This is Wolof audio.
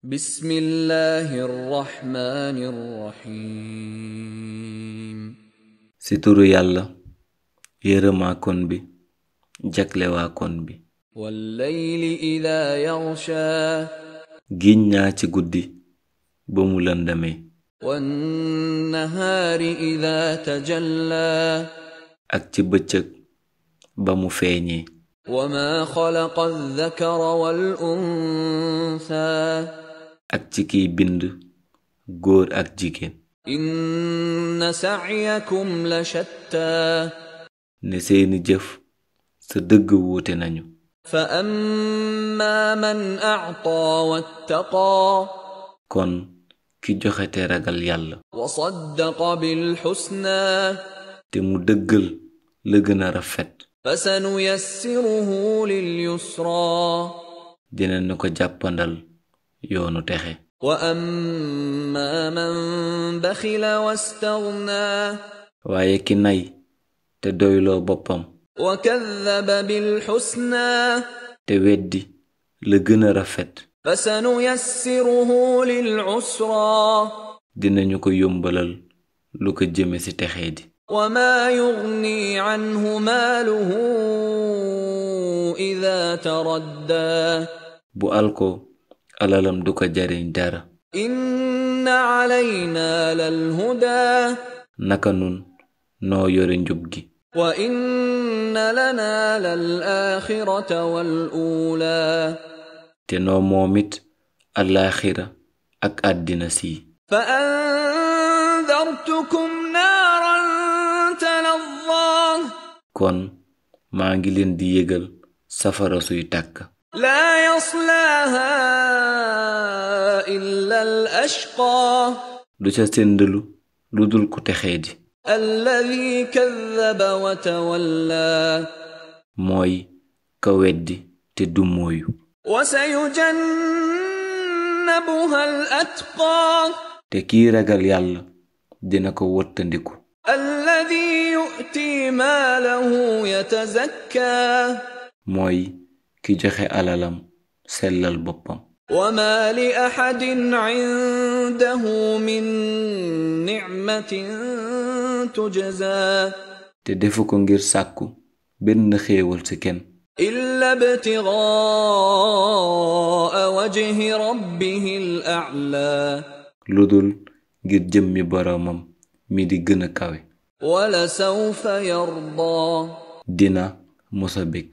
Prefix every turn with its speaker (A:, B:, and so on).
A: Bismillahirrahmanirrahim.
B: ci turu yàlla yërëmaakoon bi jaglewaakoon bi.
A: Wallayli idha yaghsha.
B: giñ naa ci guddi ba mu lëndamee.
A: Wan-nahari idha tajalla.
B: ak ci bëccëg ba mu feeñee.
A: Wama khalaqa adh-dhakara wal-untha.
B: ak ci kiy bind góor ak jigéen.
A: Inna sa'yakum la shatta.
B: ne seeni jëf sa dëgg wuute nañu.
A: Fa amma man a'ta wattaqa.
B: kon ki joxe te ragal yàlla.
A: Wa saddaqa bil husna.
B: te mu dëggal la gën a rafet.
A: Fasanuyassiruhu lil yusra.
B: dina na ko jàppandal yoonu texe.
A: Wa amma man bakhila wastaghna.
B: waaye ki nay te doyloo boppam.
A: Wa kadhaba bil husna.
B: te weddi la gën a rafet.
A: Fasanuyassiruhu lil usra.
B: dinañu ko yombalal lu ko jëme ci texee di.
A: Wa ma yughni anhu maaluhu idha taradda.
B: bu alko alalam du ko jariñ dara.
A: Inna alayna lal huda.
B: naka nun noo yore njub gi.
A: Wa inna lana lal akhirata wal ula.
B: te noo moomit alaaxira ak àddina si.
A: Fa andartukum naaran talazza.
B: kon maa ngi leen di yëgal safara suy tàkk.
A: La yaslaha illa al ashqa.
B: du ca séndalu lu dul ku texee di.
A: Alladhi kadhaba wa tawalla.
B: mooy ka weddi te du mooyu.
A: Wa sayujannabuha al atqa.
B: te kii ragal yàlla dina ko wottandiku.
A: Alladhi yu'ti maalahu yatazakka.
B: mooy ki joxe alalam sellal boppam.
A: Wa ma li ahadin 'indahu min ni'matin tujza.
B: te defu ko ngir sàkku benn xéewal ci kenn.
A: Illa ibtigha'a wajhi rabbihil a'la.
B: ludul ngir jëmmi boroomam mi di gën a kawe.
A: Wa la sawfa yarda.
B: dina musa bég.